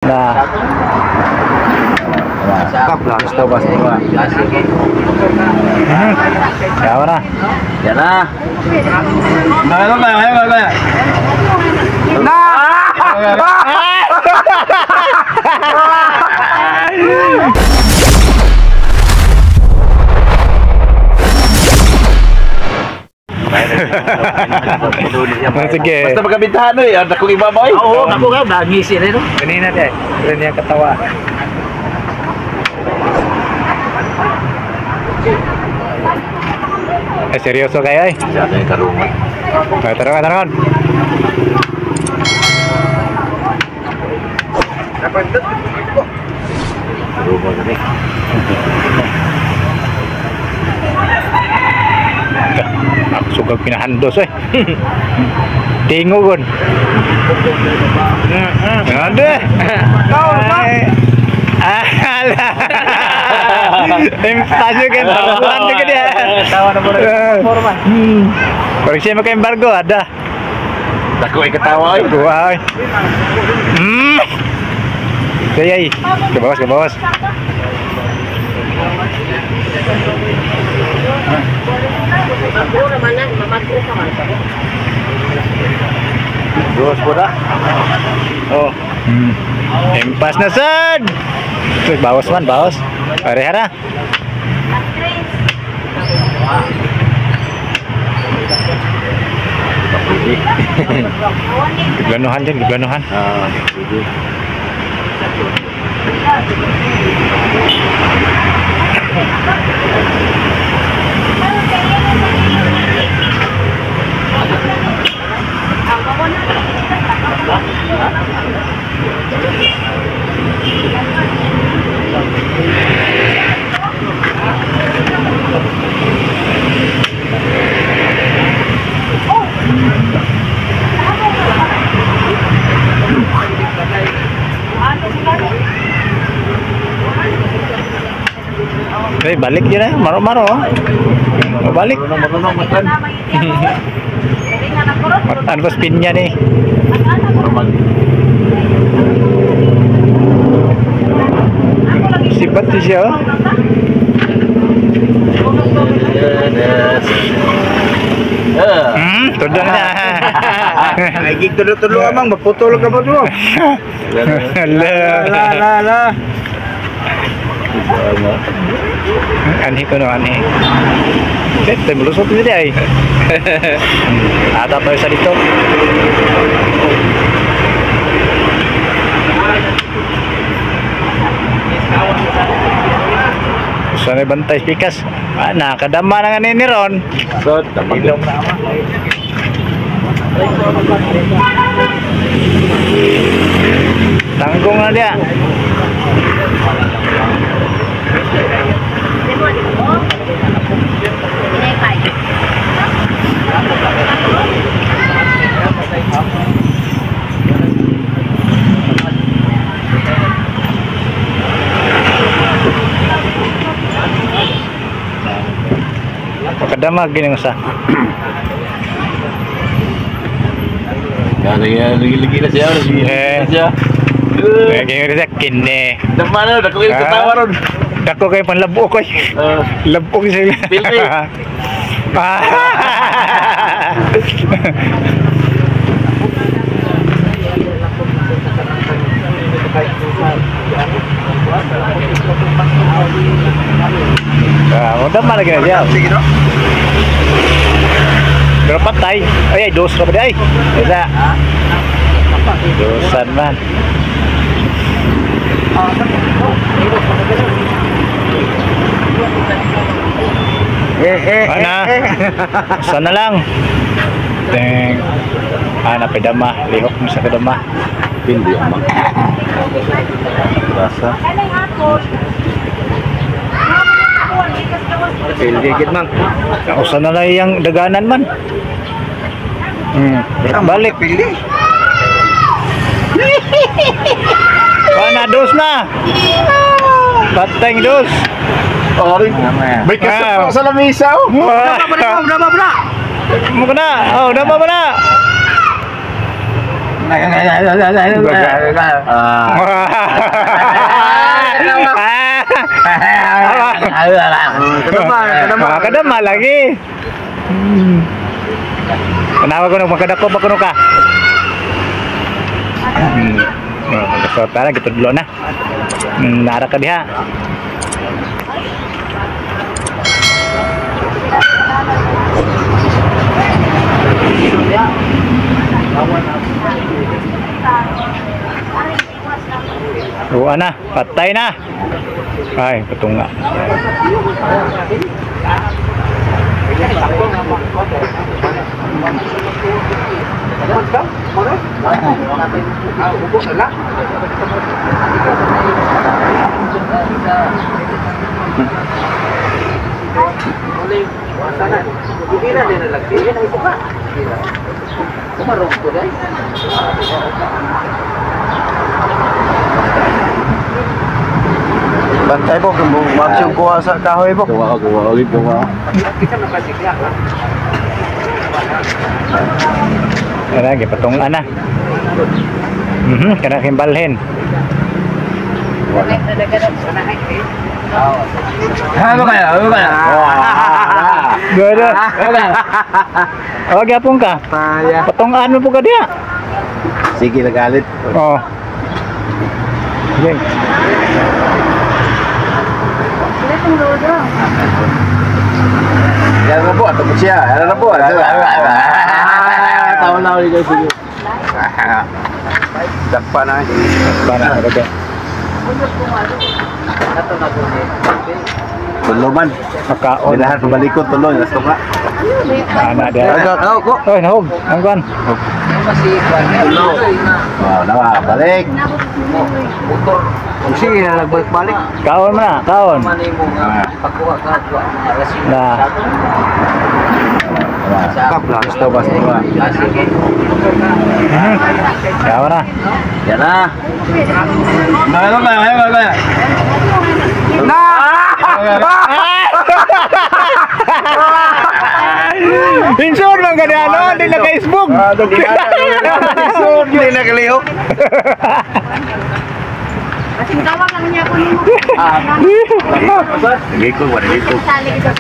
Na. Gusto ba sa Yawa na. Yan na. Ano ba? Ano ba? Na! Sige. Basta magkabintahan eh. Ang dakong ibabaw eh. Oo, ako nga, nangisi rin. No? Kanina te. Kanina niya katawa. Eh, seryoso kayo eh. Sana yung karungan. Ay, tara ka, tara ka. Karungan kami. Ako sugag pinahandos eh. Tingugon. Ande. Ala. Impas kan, tabuhan juga dia. Tawa na po rin. Forma. Koreksi mo kay embargo ada. Dako ay katawa eh. Wah. Saya ke bawah, ke bawah. Dos po na. Oh. Impas na sad. Terus bawas man, bawas. Parehara. Giblanuhan dyan, giblanuhan. Ah, pwede. Eh, balik yun eh. Maro-maro. Oh, balik. Marunong matan. Matan ko spin niya ni. Marunong. Sibat siya. Oh. Tudo na. Ay, tulo-tulo amang, maputol ka ba tulo? La. La, la, la. Anhi ko no, anhi. Set, melusot ni dia ay. Ata pa sa dito. Sana bantay pikas. Ah, nakadama na nga ni Ron. So, tapos. Tanggung na dia. Kadama gini sa. Lagi na siya. Lagi na siya. Lagi na siya kini. Dama na, dako kayo katawa ron. Dako kayo panlabo ko. Labo ko siya. Pilpi. Ah, udah mana lagi na siya. Pero patay. Ay, ay, dos ka ba di ay? Isa. Dosan man. Ana. Sana lang. Teng. Ana pedama, lihok mo sa kadama. Pindi amang. Rasa. Pili gid mang. Usa na lang yang daganan man. Balik. Pili. Ana dos na. Pateng dos. Oh, may kasama sa lamisa oh. Dama ba na? Dama ba na? Mo na. Oh, dama ba na? Kadama, kadama. Ah, kadama lagi. Tanawa ko nung magkadako pa kuno ka. Oh, so tara gitudlo na. Nara ka diha. Ruan na, patay na. Ay, patunga. Bantay po, kung magsiyong kuha sa kahoy po. Gawa ko, gawa ulit, gawa. Kana gipatunga na. Kana kimbalhin. Ano kaya? Ano kaya? Gada. Oh, gyapon ka. Paya. Patungaan mo po ka diha. Sige, nagalit. Oh. Okay. Yan na po, tapos siya. Yan na po. Tawa na ulit guys. Sige. Dakpa na eh. Para okay. Tulo man. Makaon. Bilahan pabalikod tulo. Nasto ka. Ana diha. Aga, kao ko. Oy, nahog. Ang kuan. Tulo. Wow, nawa. Balik. Sige na nagbalik-balik. Kaon man na, kaon. Na. Basta, basta. Kaon na. Yan na. Ano ba? Ano ba? Na! Insure man gani ano, di na Facebook. Hindi na kalihok. Kasing tawag lang niya ko nimo. Sige ko, wala ko. Sali ito.